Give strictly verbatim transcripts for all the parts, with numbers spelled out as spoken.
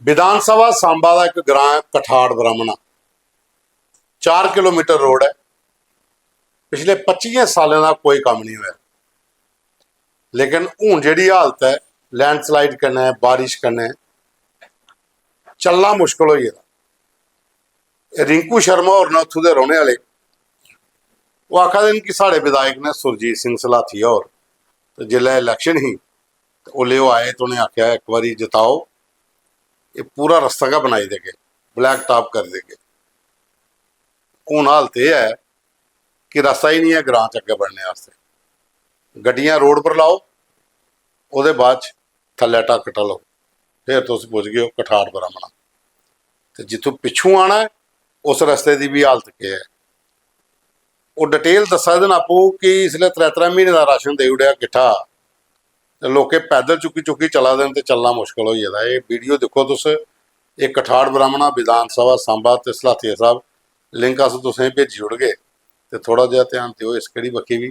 विधानसभा सांबा दा इक ग्रां ऐ कठाड़ ब्राह्मणा, चार किलोमीटर रोड ऐ। पिछले पच्चियें सालें दा कोई कम्म नहीं होया, लेकिन हून जेह्ड़ी हालत ऐ, लैंडस्लाइड कन्नै, बारिश कन्नै चलना मुश्कल होई गेदा। रिंकू शर्मा होर न उत्थूं दे रौह्ने आह्ले, ओह् आखा दे न कि साढ़े विधायक ने सुरजीत सिंह सलाथिया होर, ते जिसलै इलैक्शन ही ते ओल्लै ओह् आए ते उ'नें आखेआ, "इक बारी जताओ, एह् पूरा रस्ता गै बनाई देगे, ब्लैक टॉप करी देगे।" हून हालत एह् ऐ कि रस्ता ही निं ऐ ग्रां च अग्गें बढ़ने आस्तै। गड्डियां रोड पर लाओ, ओह्दे बाद च थल्लै ढक्क ढलो, फिर तुस पुजगे ओ कठाड़ ब्राह्मणा। ते जित्थूं पिच्छूं आना ऐ, उस रस्ते दी बी हालत केह् ऐ? ओह् डिटेल दस्सा दे न आपूं कि इसलै त्रै त्रै म्हीने दा राशन देई ओड़ेआ किट्ठा, ते लोकें पैदल चुक्की चुक्की चला दे न ते चलना मुश्कल होई गेदा। एह् वीडियो दिक्खो तुस, एह् कठाड़ ब्राह्मणा, विधान सभा सांबा ते सलाथिया साहब, लिंक अस तुसेंगी भेजी ओड़गे। ते थोह्ड़ा जेहा ध्यान देओ इस केह्ड़ी बक्खी बी।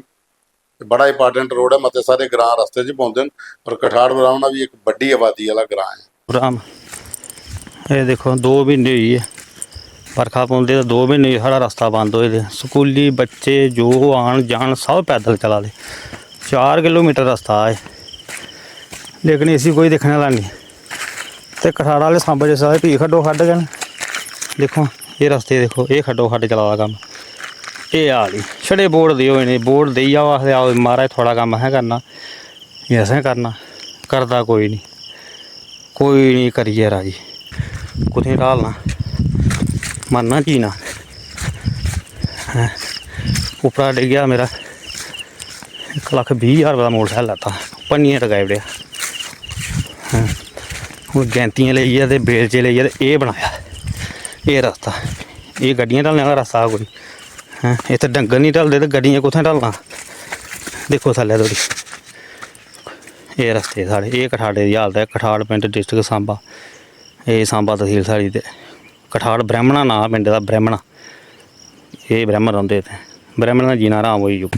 ते बड़ा इंपार्टेंट रोड ऐ, मते सारे ग्रां रस्ते च पौंदे न, पर कठाड़ ब्राह्मणा बी इक बड्डी आबादी आह्ला ग्रां ऐ। राम, एह् दिक्खो, दो म्हीने होई गे बरखा पौंदे, ते दो म्हीने होई गे साढ़ा रस्ता बंद होए दे। स्कूली बच्चे जो आन जान, सब पैदल चला दे। चार किलोमीटर रस्ता ऐ, लेकिन इसी कोई दिक्खने आह्ला निं। ते कठाड़ा आह्ले सांबा जिस आखदे, फ्ही खड्डो खड्ड गै न। दिक्खो, एह् रस्ते दिक्खो, एह् खड्डो खड्ड चला दा कम्म। एह् हाल ई, छड़े वोट देओ इ'नें, वोट देई जाओ, आखदे, "आओ महाराज, थुआढ़ा कम्म असें करना, एह् असें करना।" करदा कोई निं, कोई निं करियै राजी। कुत्थें ढालना, मरना जीना। हैं, उप्परा डिग्गेआ मेरा इक लक्ख बीह् ज्हार रपेऽ दा मोटरसैकल लैता, भन्नियै टकाई ओड़ेआ। हैं, हून गैंतियां लेइयै ते बेलचे लेइयै ते एह् बनाया, एह् रस्ता, एह् गड्डियां ढलने आह्ला रस्ता हा कोई। हैं, इत्थै डंगर निं ढलदे ते गड्डियां कुत्थें ढलना? दिक्खो थल्लै धोड़ी, एह् रस्ते साढ़े, एह् कठाड़े दी हालत ऐ। कठाड़ पिंड, डिस्ट्रिक्ट सांबा, एह् सांबा तसील साढ़ी। ते कठाड़ ब्रैह्मणा नांऽ पिंड दा, ब्रैह्मणा। एह् ब्रैह्मण रौंह्दे इत्थें, ब्रैह्मण दा जीना हराम होई गेआ।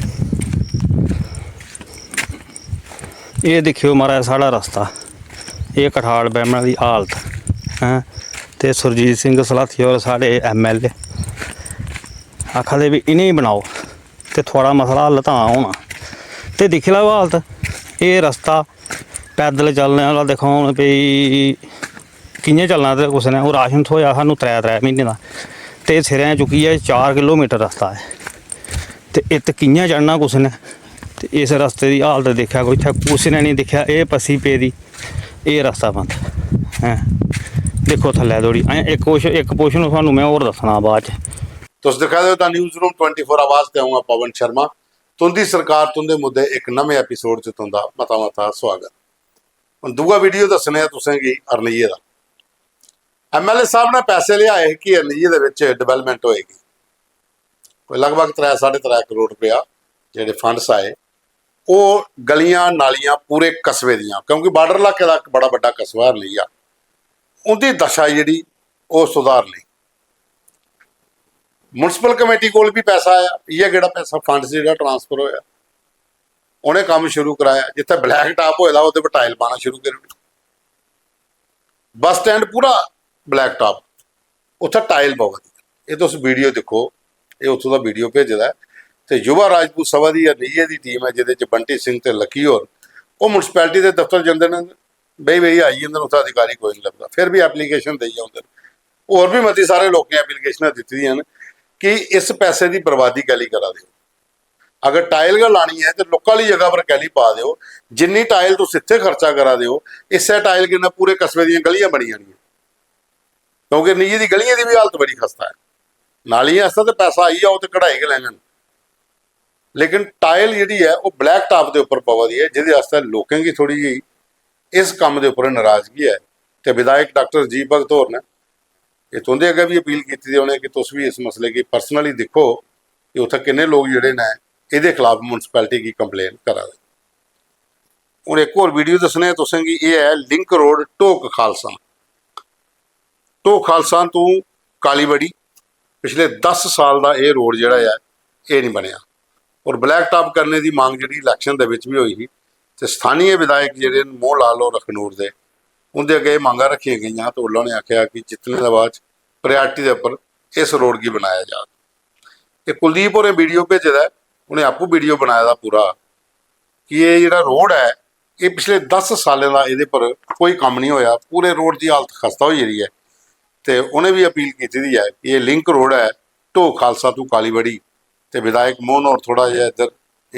एह् दिक्खेओ महाराज साढ़ा रस्ता, एह् कठाड़ ब्रैह्मणा दी हालत, हैं। ते सुरजीत सिंह सलाथिया होर साढ़े एम एल ए आखा दे, "भी इ'नेंगी बनाओ ते थुआढ़ा मसला हल तां होना।" ते दिक्खी लैओ हालत, एह् रस्ता पैदल चलने आह्ला, दिक्खो हून भी कि'यां चलना ते कुसै ने। ओह् राशन थ्होएआ सानूं त्रै त्रै म्हीने दा, ते सिरै चुक्कियै चार किलोमीटर रस्ता ऐ, ते इत्त कि'यां चढ़ना कुसै ने? ते इस रस्ते दी हालत दिक्खेआ कोई, इत्थै कुसै ने निं दिक्खेआ, एह् पस्सी पेदी, एह् रस्ता बंद। हैं, दिक्खो थल्लै धोड़ी। अजें इक क्वेश्चन, इक क्वेश्चन थुहानूं में होर दस्सना बाद च। तुस दिक्खा दे ओ the news room twenty four आवाज ते अ'ऊं आं पवन शर्मा। तुं'दी सरकार, तुं'दे मुद्दे, इक नमें एपिसोड च तुं'दा मता मता सुआगत। हून दूआ वीडियो दस्सने आं तुसें गी अरनिये दा। एम एल ए साहब ने पैसे लेआए हे कि अरनिये दे बिच डेवलपमेंट होएगी। कोई लगभग त्रै, साढ़े त्रै करोड़ रपेआ जेह्ड़े फंड्स आए, ओह् गलियां, नालियां पूरे कस्बे दियां, क्योंकि बार्डर इलाके दा इक बड़ा बड्डा कस्बा अरनिया, उं'दी दशा जेह्ड़ी ओह् सुधारनी। म्युनिसिपल कमेटी कोल बी पैसा आया, इ'यै केह्ड़ा पैसा, फंड्स जेह्ड़ा ट्रांसफर होया, उ'नें कम्म शुरू कराया। जित्थै ब्लैक टॉप होए दा, ओह्दे पर टाइल पाना शुरू करी ओड़ी। बस स्टैंड पूरा ब्लैक टॉप, उत्थै टाइल पवा दी। एह् तुस वीडियो दिक्खो, एह् उत्थूं दा वीडियो भेजे दा ऐ। ते युवा राजपूत सभा दी अरनिये दी टीम ऐ, जेह्दे च बंटी सिंह ते लक्की होर, ओह् म्युनिसिपैलिटी दे दफ्तर जंदे न, बेही बेही आई जंदे न, उत्थै अधिकारी कोई निं लभदा, फिर बी एप्लीकेशन देई औंदे न। होर बी मती सारे लोकें एप्लीकेशनां दित्ती दियां न कि इस पैसे दी बर्बादी कैली करा दे ओ। अगर टाइल गै लानी ऐ ते लोकां आह्ली जगह पर कैली पा दे ओ? जिन्नी टाइल तुस इत्थै खर्चा करा दे ओ, इस्सै टाइल कन्नै पूरे कस्बे दियां गलियां बनी जानियां, क्योंकि अरनिये दी गलियें दी बी हालत बड़ी खस्ता ऐ। नालियें आस्तै ते पैसा आई जाओ ते कढाई गै लैङन, लेकिन टाइल जेह्ड़ी ऐ ओह् ब्लैक टॉप दे उप्पर पवा दी ऐ, जेह्दे आस्तै लोकें गी थोह्ड़ी जेही इस कम्म दे उप्पर नराजगी ऐ। ते विधायक डॉक्टर जी भगत होर ने, एह् तुं'दे अग्गें बी अपील कीती दी उ'नें कि तुस बी इस मसले गी पर्सनली दिक्खो कि उत्थै किन्ने लोक जेह्ड़े न एह्दे खलाफ म्युनिसिपैलिटी गी कंप्लेन करा दे। हून इक होर वीडियो दस्सने आं तुसें गी, एह् ऐ लिंक रोड टोक खालसा। टोक खालसा तू कालीबड़ी पिछले दस साल दा एह् रोड जेह्ड़ा ऐ, एह् निं बनेआ। और ब्लैक टॉप करने दी मांग जेह्ड़ी इलैक्शन दे बिच बी होई ही, ते स्थानीय विधायक जेह्ड़े न, मोहन लाल होर अखनूर दे, उं'दे अग्गें एह् मंगां रक्खियां गेइयां ते उसलै उ'नें आखेआ कि जित्तने दे बाद प्रायोरिटी दे उप्पर इस रोड गी बनाया जा। ते कुलदीप होरें वीडियो भेजे दा ऐ, उ'नें आपूं वीडियो बनाए दा पूरा कि एह् जेह्ड़ा रोड ऐ, एह् पिछले दस सालें दा एह्दे पर कोई कम्म निं होआ, पूरे रोड दी हालत खस्ता होई गेदी ऐ। ते उ'नें बी अपील कीती दी ऐ कि एह् लिंक रोड ऐ ढो खालसा तू कालीबड़ी, ते विधायक मोहन होर थोह्ड़ा जेहा इद्धर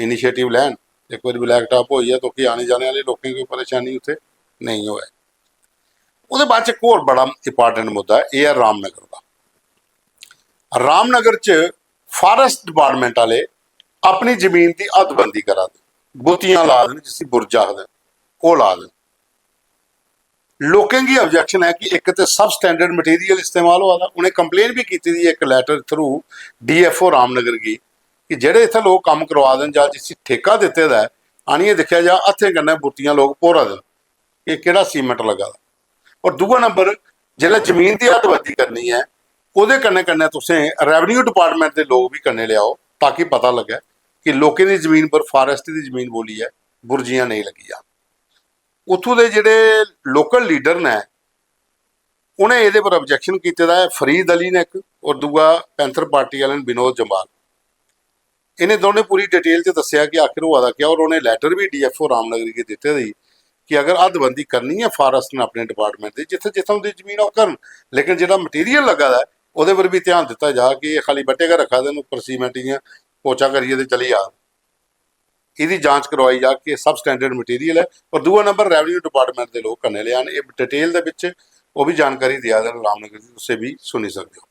इनिशिएटिव लैन, इक बारी ब्लैक टॉप होई जा, ताकि आने जाने आह्ले लोकें गी कोई परेशानी उत्थै नेईं होऐ। ओह्दे बाद च इक होर बड़ा इंपॉर्टेंट मुद्दा ऐ, एह् ऐ रामनगर दा। रामनगर च फारेस्ट डिपार्टमेंट आह्ले अपनी जमीन दी हदबंदी करा दे, बुत्तियां ला दे न, जिसी बुर्ज आखदे न, ओह् ला दे न। लोकें गी ऑब्जेक्शन ऐ कि इक ते सब स्टैंडर्ड मटीरियल इस्तेमाल होआ दा, उ'नें कंप्लेन बी कीती दी ऐ इक लैटर थ्रू डीएफओ रामनगर गी कि जेह्ड़े इत्थै लोक कम्म करोआ दे न जां जिसी ठेका दित्ते दा ऐ, आनियै दिक्खेआ जा हत्थें कन्नै बुत्तियां लोक भोरा दे न, एह् केह्ड़ा सीमेंट लग्गा दा। और दूआ नंबर, जिसलै जमीन दी हदबंदी करनी ऐ, ओह्दे कन्नै कन्नै तुसें रेवेन्यू डिपार्टमेंट दे लोक बी कन्नै लेआओ, ताकि पता लग्गै कि लोकें दी जमीन पर फारेस्ट दी जमीन बोलियै बुर्जियां नेईं लग्गी जान। उत्थूं दे जेह्ड़े लोकल लीडर न, उ'नें एह्दे पर ऑब्जेक्शन कीते दा ऐ, फरीद अली ने इक, और दूआ पैंथर पार्टी आह्ले न विनोद जम्वाल। इ'नें दौनें पूरी डिटेल च दस्सेआ कि आखिर होआ दा केह्, और उ'नें लैटर बी डीएफओ रामनगर गी दित्ते दी कि अगर हदबंदी करनी ऐ फारेस्ट ने अपने डिपार्टमेंट दी, जित्थै जित्थै उं'दी जमीन ओह् करन, लेकिन जेह्ड़ा मटीरियल लग्गा दा ऐ ओह्दे पर बी ध्यान दित्ता जा कि एह् खाली बट्टे गै रक्खा दे न, उप्पर सीमेंट इ'यां पोचा करियै ते चली जा। एह्दी जांच करवाई जा कि सब स्टैंडर्ड मटीरियल ऐ। और दूआ नंबर, रेवेन्यू डिपार्टमेंट दे लोक कन्नै लेआन। एह् डिटेल दे बिच ओह् बी जानकारी देआ दे न रामनगर दी, तुस एह् बी सुनी सकदे ओ।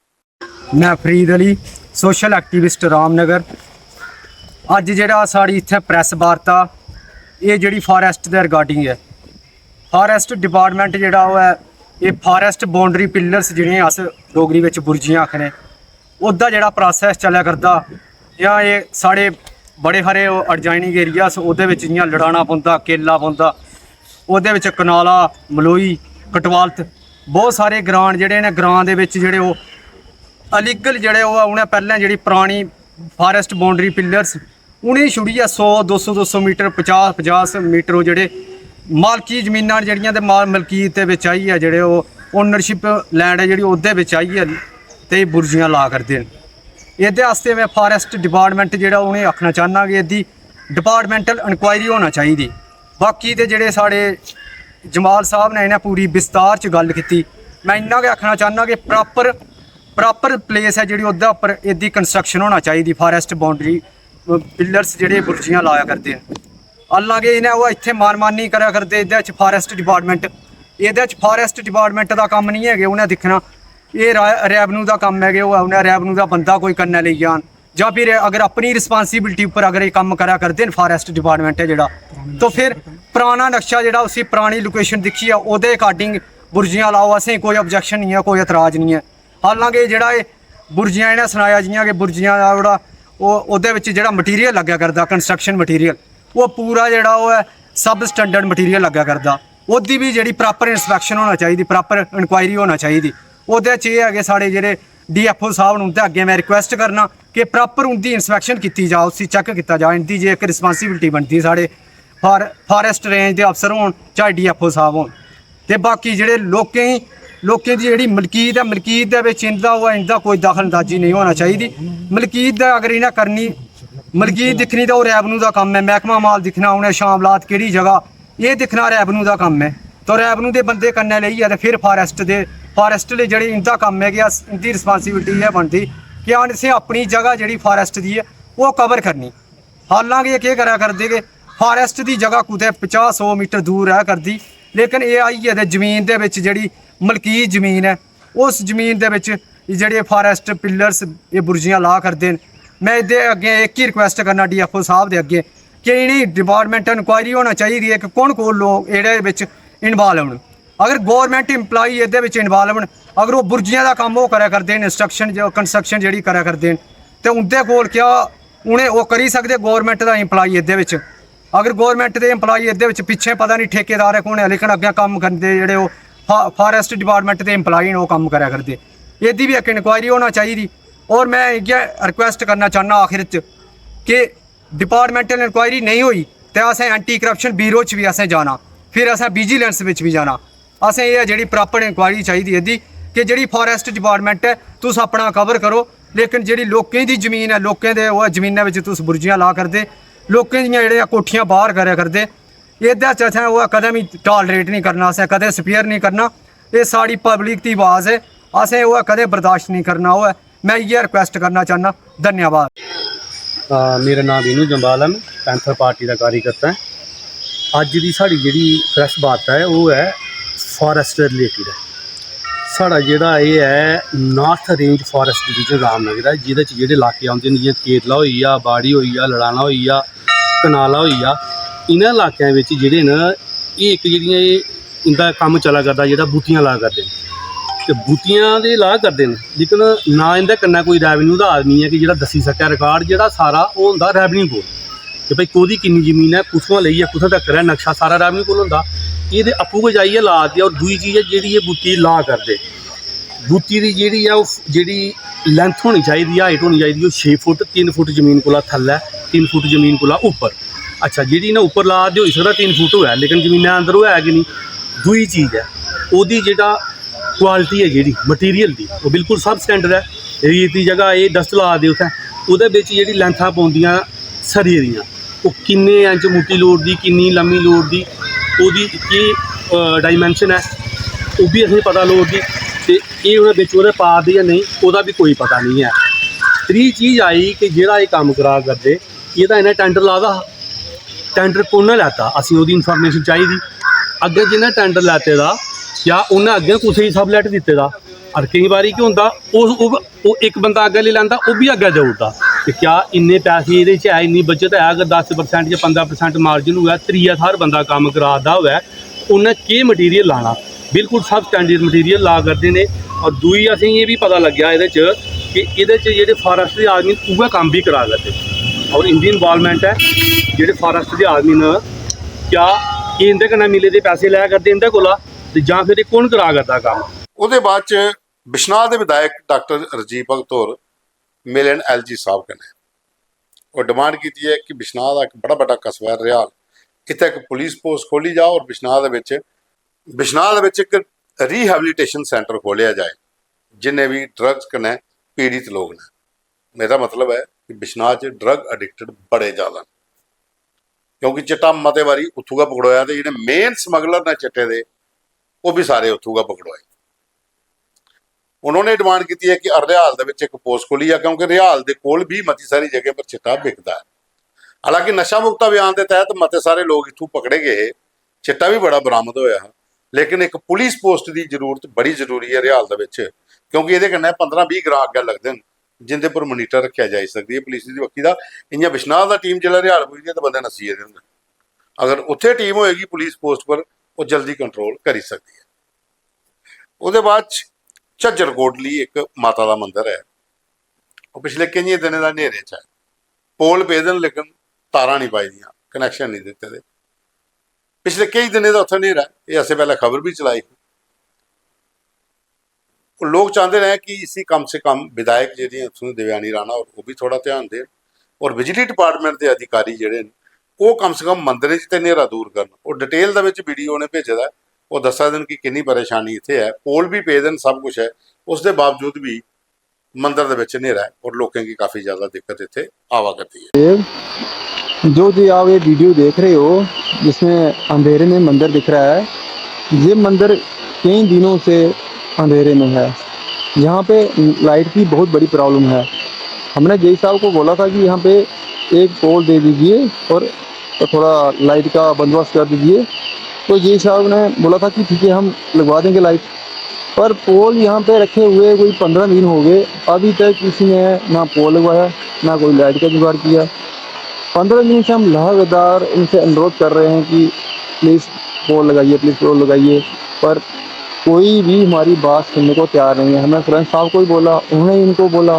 में फरीद अली, सोशल एक्टिविस्ट रामनगर। अज्ज जेह्ड़ा साढ़ी इत्थै प्रैस वार्ता, एह् जेह्ड़ी फारेस्ट दे रिगार्डिंग ऐ। फारेस्ट डिपार्टमेंट जेह्ड़ा ओह् ऐ, एह् फारेस्ट बाउंड्री पिल्लर्स, जि'नेंगी अस डोगरी बिच बुर्जियां आखने, ओह्दा जेह्ड़ा प्रोसेस चलै करदा, जां एह् साढ़े बड़े हारे एडजाइनिंग एरियास, ओह्दे बिच जि'यां लड़ाना पौंदा, केला पौंदा, ओह्दे बिच कनाला, मलोई, कटवालत, बहुत सारे ग्रांऽ न जेह्ड़े न, ग्रांऽ दे बिच जेह्ड़े ओह् अलीगल जेह्ड़े ओह् उ'नें पैह्लें जेह्ड़ी परानी फारेस्ट बाउंड्री पिल्लर्स, उ'नेंगी छुड़ियै सौ, दो सौ, दो सौ मीटर, पचास, पचास मीटर ओह् जेह्ड़े मालकी जमीनां न जेह्ड़ियां, ते माल मलकीत दे बिच आइयै जेह्ड़े ओह् ओनरशिप लैंड ऐ जेह्ड़ी, ओह्दे बिच आइयै ते एह् बुर्जियां ला करदे न। एह्दे आस्तै में फारेस्ट डिपार्टमेंट जेह्ड़ा उ'नेंगी आखना चाह्न्नां कि एह्दी डिपार्टमेंटल इंक्वायरी होना चाहिदी। बाकी ते जेह्ड़े साढ़े जमाल साहब ने इ'नें पूरी विस्तार च गल्ल कीती, में इन्ना गै आखना चाह्न्नां कि प्रॉपर प्रॉपर प्लेस ऐ जेह्ड़ी, ओह्दे उप्पर एह्दी कंस्ट्रक्शन होना चाहिदी, फारेस्ट बाउंड्री पिल्लर्स जेह्ड़े बुर्जियां लाया करदे न। हालांकि इ'नें ओह् इत्थै मानमानी करा करदे, एह्दे च फारेस्ट डिपार्टमेंट, एह्दे च फारेस्ट डिपार्टमेंट दा कम्म निं ऐ कि उ'नें दिक्खना, एह् रा- रेवन्यू दा कम्म ऐ कि ओह् उ'नें रेवन्यू दा बंदा कोई कन्नै लेई जान, जां फिर अगर अपनी रिस्पांसिबिलिटी उप्पर अगर एह् कम्म करा करदे न फारेस्ट डिपार्टमेंट ऐ जेह्ड़ा, तो फिर पराना नक्शा जेह्ड़ा, उसी परानी लोकेशन दिक्खियै ओह्दे अकार्डिंग बुर्जियां लाओ, असेंगी कोई ऑब्जेक्शन निं ऐ, कोई एतराज निं ऐ। हालांकि जेह्ड़ा एह् बुर्जियां इ'नें सनाया, जि'यां कि बुर्जियां दा जेह्ड़ा ओह्, ओह्दे बिच जेह्ड़ा मटीरियल लग्गै करदा, कंस्ट्रक्शन मटीरियल, ओह् पूरा जेह्ड़ा ओह् ऐ, सब स्टैंडर्ड मटीरियल लग्गै करदा। ओह्दी बी जेह्ड़ी प्रॉपर इंस्पैक्शन होना चाहिदी, प्रॉपर इंक्वायरी होना चाहिदी। ओह्दे च एह् ऐ कि साढ़े जेह्ड़े डीएफओ साहब न, उं'दे अग्गें में रिक्वेस्ट करना कि प्रॉपर उं'दी इंस्पैक्शन कीती जा, उसी चैक कीता जा। इं'दी जे इक रिस्पांसिबिलिटी बनदी साढ़े फार- फारेस्ट रेंज दे अफसर होन, चाहे डीएफओ साहब होन, ते बाकी जेह्ड़े लोकें गी, लोकें दी जेह्ड़ी मलकीत ऐ, मलकीत दे बिच इं'दा ओह् ऐ, इं'दा कोई दखल अंदाजी नेईं होना चाहिदी। मलकीत दा अगर इ'नें करनी, मलकीत दिक्खनी, ते ओह् रेवन्यू दा कम्म ऐ, मैह्कमा माल दिक्खना, उ'नें शामलात केह्ड़ी जगह, एह् दिक्खना रेवन्यू दा कम्म ऐ। तो रेवन्यू दे बंदे कन्नै लेइयै ते फिर फारेस्ट दे, फारेस्ट आह्ले जेह्ड़े, इं'दा कम्म ऐ कि अस, इं'दी रिस्पांसिबिलिटी एह् बनदी कि असें अपनी जगह जेह्ड़ी फारेस्ट दी ऐ, ओह् कवर करनी। हालांकि एह् केह् करा करदे कि फारेस्ट दी जगह कुतै पचाह् सौ मीटर दूर र'वा करदी, लेकिन एह् आइयै ते जमीन दे बिच जेह्ड़ी मलकी जमीन ऐ, उस जमीन दे बिच जेह्ड़े फारेस्ट पिल्लर्स, एह् बुर्जियां ला करदे न। में एह्दे अग्गें इक ही रिक्वेस्ट करना डीएफओ साहब दे अग्गें कि इ'नें डिपार्टमेंट इंक्वायरी होना चाहिदी ऐ कि कु'न कु'न लोक एह्दे बिच इन्वाल्व न। अगर गौरमेंट एम्प्लाई एह्दे बिच इन्वाल्व न, अगर ओह् बुर्जियां दा कम्म ओह् करै करदे न, इंस्ट्रक्शन, कंस्ट्रक्शन जेह्ड़ी करै करदे न, ते उं'दे कोल क्या उ'नें ओह् करी सकदे, गौरमेंट दा एम्प्लाई एह्दे बिच? अगर गौरमेंट दे एम्प्लाई एह्दे बिच, पिच्छें पता निं ठेकेदार ऐ कु'न ऐ, लेकिन अग्गें कम्म करदे जेह्ड़े ओह् फा- फारेस्ट डिपार्टमेंट दे एम्प्लाई न, ओह् कम्म करै करदे। एह्दी बी इक इंक्वायरी होना चाहिदी। और में इ'यै रिक्वेस्ट करना चाह्न्नां आखिर च कि डिपार्टमेंटल इंक्वायरी नेईं होई ते असें एंटी करप्शन ब्यूरो च बी असें जाना, फिर असें विजिलेंस बिच बी जाना। असें एह् जेह्ड़ी प्रापर इंक्वायरी चाहिदी एह्दी, कि जेह्ड़ी फारेस्ट डिपार्टमेंट ऐ, तुस अपना कवर करो, लेकिन जेह्ड़ी लोकें दी जमीन ऐ, लोकें दे ओह् जमीनै बिच तुस बुर्जियां ला करदे, लोकें दियां जेह्ड़ियां कोठियां बाह्र करै करदे, एह्दे च असें ओह् कदें बी टालरेट निं करना, असें कदें स्पेयर निं करना। एह् साढ़ी पब्लिक दी आवाज़ ऐ, असें ओह् कदें बर्दाश्त निं करना। ओह् में इ'यै रिक्वेस्ट करना चाह्न्नां। धन्यवाद। अ, मेरा नांऽ विनू जम्वाल ऐ, में पैंथर पार्टी दा कार्यकर्ता ऐ। अज्ज दी साढ़ी जेह्ड़ी प्रैस वार्ता ऐ, ओह् ऐ फारेस्ट दे रिलेटिड ऐ। साढ़ा जेह्ड़ा एह् ऐ, north range forest division Ramnagar ऐ, जेह्दे च जेह्ड़े इलाके औंदे न, जि'यां केरला होई गेआ, बाड़ी होई गेआ, लड़ाना होई गेआ, कनाला होई गेआ, इ'नें इलाकें बिच जेह्ड़े न, एह् इक जेह्ड़ियां एह् इं'दा कम्म चला करदा, जेह्ड़ा बूटियां ला करदे न, ते बूटियां ते ला करदे न, लेकिन ना इं'दे कन्नै कोई रैवन्यू दा आदमी ऐ कि जेह्ड़ा दस्सी सकै। रिकार्ड जेह्ड़ा सारा, ओह् होंदा रैवन्यू कोल, कि भाई, कोह्दी किन्नी जमीन ऐ, कुत्थुआं लेइयै कुत्थुं तक्कर ऐ, नक्शा सारा रैवन्यू कोल होंदा। एह् ते आपूं गै जाइयै ला दे। और दूई चीज ऐ, जेह्ड़ी एह् बूटी ला करदे, बूटी दी जेह्ड़ी ऐ, ओह् जेह्ड़ी लेंथ होनी चाहिदी, हाइट होनी चाहिदी, ओह् छे फुट, तिन्न फुट जमीन कोला थल्लै, तिन्न फुट जमीन कोला उप्पर। अच्छा, जेह्ड़ी इ'नें उप्पर ला दे, होई सकदा तिन्न फुट होऐ, लेकिन जमीनै अंदर ओह् है गै निं। दूई चीज ऐ, ओह्दी जेह्ड़ा क्वालिटी ऐ जेह्ड़ी मटीरियल दी, ओह् बिल्कुल सब स्टैंडर्ड ऐ। रेत दी जगह एह् डस्ट ला दे उत्थै, ओह्दे बिच जेह्ड़ी लेंथां पौंदियां सरिये दियां, ओह् किन्ने इंच मुट्टी लोड़दी, किन्नी लम्मी लोड़दी, ओह्दी केह् डाइमेंशन ऐ, ओह् बी असेंगी पता लोड़दी। ते एह् उ'नें बिच ओह्दे पा दे जां नेईं, ओह्दा बी कोई पता निं ऐ। त्री चीज आई कि जेह्ड़ा एह् कम्म करा करदे, एह्दा इ'नें टैंडर लाए दा हा। टैंडर कु'न ने लैता, असें ओह्दी इन्फार्मेशन चाहिदी। अग्गें जि'नें टैंडर लैते दा, क्या उ'नें अग्गें कुसै गी सबलैट दित्ते दा? और केईं बारी केह् होंदा, ओह् ओह् ओह् इक बंदा अग्गें लेई लैंदा, ओह् बी अग्गें देई ओड़दा। ते क्या इन्ने पैसे एह्दे च ऐ, इन्नी बचत ऐ? अगर दस परसेंट जां पंदरां परसेंट मार्जिन होऐ, त्रीया थाह्र बंदा कम्म करा दा होऐ, उ'न्नै केह् मटीरियल लाना? बिल्कुल सब स्टैंडर्ड मटीरियल ला करदे न। और दूई असेंगी एह् बी पता लग्गेआ एह्दे च कि एह्दे च जेह्ड़े फारेस्ट दे आदमी न, उ'ऐ कम्म बी करा करदे। और इं'दी इन्वाल्वमेंट ऐ, जेह्ड़े फारेस्ट दे आदमी न, क्या एह् इं'दे कन्नै मिले दे, पैसे लै करदे इं'दे कोला, ते जां फिर एह् कु'न करा करदा कम्म? ओह्दे बाद च बिश्नाह दे विधायक डाक्टर राजीव भगत होर मिले न एल जी साहब कन्नै। ओह् डिमांड कीती ऐ कि बिश्नाह दा इक बड़ा बड्डा कस्बा ऐ रिहाल, इत्थै इक पुलिस पोस्ट खोह्ली जा और बिश्नाह दे बिच, बिश्नाह दे बिच इक रिहैबिलिटेशन सेंटर खोह्लेआ जाए, जिन्ने बी ड्रग्स कन्नै पीड़ित लोक न। मेरा मतलब ऐ कि बिश्नाह च ड्रग एडिक्टेड बड़े ज्यादा न, क्योंकि चिट्टा मते बारी उत्थूं गै पकड़ोआ ते जेह्ड़े मेन स्मगलर न चिट्टे दे, ओह् बी सारे उत्थूं गै पकड़ोए। उन्होंने डिमांड कीती ऐ कि रिहाल दे बिच इक पोस्ट खोह्ली जा, क्योंकि रिहाल दे कोल बी मती सारी जगह पर चिट्टा बिकदा ऐ। हालांकि नशा मुक्त अभियान दे तैह्त मते सारे लोक इत्थूं पकड़े गे हे, चिट्टा बी बड़ा बरामद होआ हा, लेकिन इक पुलिस पोस्ट दी जरूरत बड़ी जरूरी ऐ रिहाल दे बिच, क्योंकि एह्दे कन्नै पंदरां बीह् ग्रां अग्गें लगदे न, जिंदे पर मोनीटर रक्खेआ जाई सकदी ऐ पुलिस दी बक्खी दा। इ'यां बिश्नाह दा टीम जिसलै रिहाल पुजदी ऐ ते बंदे नस्सी गेदे होंदे। अगर उत्थै टीम होएगी पुलिस पोस्ट पर, ओह् जल्दी कंट्रोल करी सकदी ऐ। ओह्दे बाद च झज्जर कोटली इक माता दा मंदर ऐ, ओह् पिछले केइयें दिनें दा न्हेरे च ऐ। पोल पेदे न, लेकिन तारां निं पाई दियां, कनैक्शन निं दित्ते दे। पिछले केई दिनें दा उत्थै न्हेरा ऐ, एह् असें पैह्लें खबर बी चलाई ही। ओह् लोक चांह्दे न कि इसी कम से कम विधायक जेह्ड़े उत्थूं दे देवयानी राणा होर, ओह् बी थोह्ड़ा ध्यान देन, और बिजली डिपार्टमेंट दे अधिकारी जेह्ड़े न, ओह् कम से कम मंदरें च ते न्हेरा दूर करन। और डिटेल दे बिच वीडियो उ'नें भेजे दा ऐ, ओह् दस्सा दे न कि किन्नी परेशानी इत्थै ऐ, पोल बी पेदे न, सब कुछ ऐ, उसदे बावजूद बी मंदर दे बिच न्हेरा ऐ और लोकें गी काफी ज्यादा दिक्कत इत्थै आवा करदी ऐ। देव, जो जी आप ये वीडियो देख रहे हो, जिसमें अंधेरे में मंदिर दिख रहा है, ये मंदिर कई दिनों से अंधेरे में है। यहाँ पे लाइट की बहुत बड़ी प्रॉब्लम है। हमने जेई साहब को बोला था कि यहाँ पे एक पोल दे दीजिए और थोड़ा लाइट का बंदोबस्त कर दीजिए। तो जेई साहब ने बोला था कि ठीक है, हम लगवा देंगे लाइट। पर पोल यहाँ पे रखे हुए कोई पंद्रह दिन हो गए, अभी तक किसी ने ना पोल लगवाया, ना कोई लाइट का जुगाड़ किया। पंद्रह दिन से हम लगातार इनसे अनुरोध कर रहे हैं कि प्लीज़ पोल लगाइए, प्लीज़ पोल लगाइए, पर कोई भी हमारी बात सुनने को तैयार नहीं है। हमने सरपंच साहब को भी बोला, उन्होंने इनको बोला,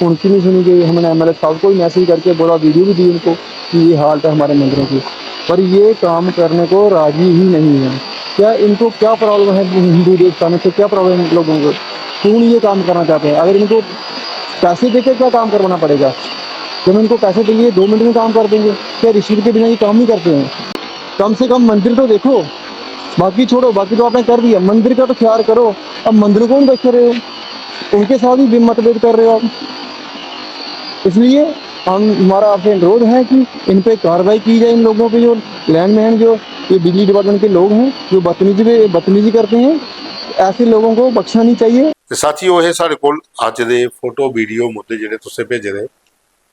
उनकी नहीं सुनी गई। हमने एमएलए साहब को भी मैसेज करके बोला, वीडियो भी दी उनको कि ये हालत है हमारे मंदिरों की, पर ये काम करने को राजी ही नहीं है। क्या इनको क्या प्रॉब्लम है हिंदू देवता में से, क्या प्रॉब्लम है लोगों को, क्यों नहीं ये काम करना चाहते हैं? अगर इनको पैसे देकर क्या काम करवाना पड़ेगा? जब इनको पैसे देंगे, दो मिनट में काम कर देंगे। क्या रिश्वत के बिना ये काम नहीं करते हैं? कम से कम मंदिर तो देखो, बाकी छोड़ो, बाकी तो आपने कर दिया, मंदिर का तो ख्याल करो। अब मंदिरों को भी देख रहे हो, उनके साथ भी मतभेद कर रहे हो आप। इसलिए हम, हमारा आपसे अनुरोध है कि इन पे कार्रवाई की जाए, इन लोगों पे, जो लैंडमैन, जो ये बिजली डिपार्टमेंट के लोग हैं, जो बदतमीजी पे बदतमीजी करते हैं, ऐसे लोगों को बख्शना नहीं चाहिए। ते साथियो, एह् साढ़े कोल अज्ज दे फोटो वीडियो मुद्दे जेह्ड़े तुसें भेजे दे।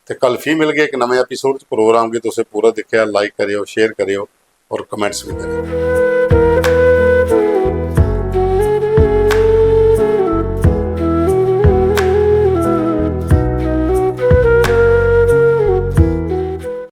ते कल फ्ही मिलगे इक नमें एपिसोड च। प्रोग्राम गी तुसें पूरा दिक्खेआ, लाइक करेओ, शेयर करेओ और कमेंट्स बी करेओ।